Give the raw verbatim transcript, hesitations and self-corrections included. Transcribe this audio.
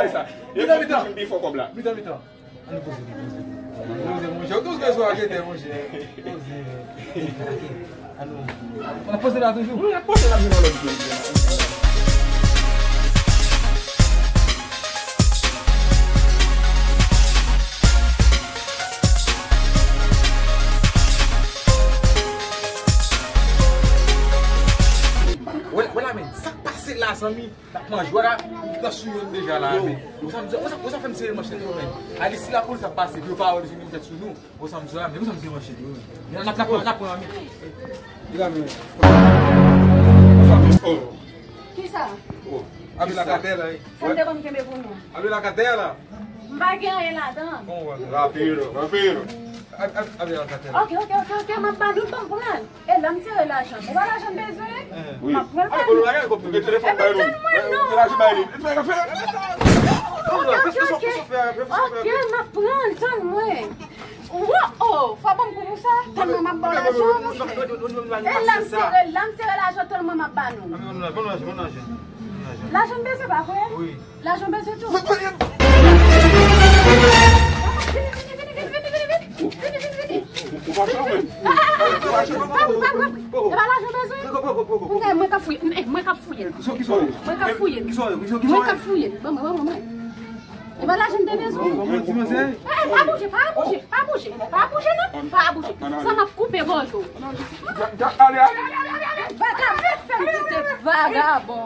bagay sa. Mitan, mitan. Mitan, mitan. Ann poze li, poze li. Poze, monchè. Ou tou bezwen ankete, monchè. Poze. Ann nou. Ann poze la toujou. Wi, ann poze la, vin nan lòt. Wè, wè la, men, sa k pase la, zanmi? N ap manje, wè la, li pran sou youn deja la, men. Ou sa m di, ou sa, ou sa fè m sere manchèt yo, men. Alisi lapolis ap pase, pou yo pa wè li vin fèt sou nou. Ou sa m di la, men, ou sa m sere manchèt yo, men. N ap, n ap, n ap pran, men. Li la, men. Kisa? Abe lakatè la, wi. Sa m te konn kenbe pou nou. Abe lakatè la. M pa gen anyen ladan. Bon, wè. Rapido, rapido. Abe lakatè la. Ok, ok, ok, ok, m ap ba nou, ban m pran l. E la m sere lajan. Ou wè lajan m bezwen? Wi. M ap pran l ba nou. Epi tann mwen non. Ok, ok, ok. Ok, m ap pran l, tann mwen. Wo, oh, fò ban m kou pou sa. Tann mwen, m ap ba w lajan, monchè. E la m sere, la m sere lajan, tann mwen, m ap ba nou. Lajan m bezwen, pa vre? Wi. Lajan bezwen tou. Vini, vini, vini, vini, vini, vini, vini. Vini, vini, vini. Ou pa fè mwen. Ah, ah, ah, ah, ah, ah, ah, ah. E pa lajan bezwen. Mwen ka, mwen ka fouye. Eh, mwen ka fouye. Mwen ka fouye. Mwen ka fouye. Ban mwen, ban mwen, mwen. E pa lajan m te bezwen. Eh, eh, pa bouje, pa bouje, pa bouje, pa bouje non, pa bouje. San m ap koupe gòj ou. Ale, ale, ale, ale, ale. Vagabon, fè m kite vagabon.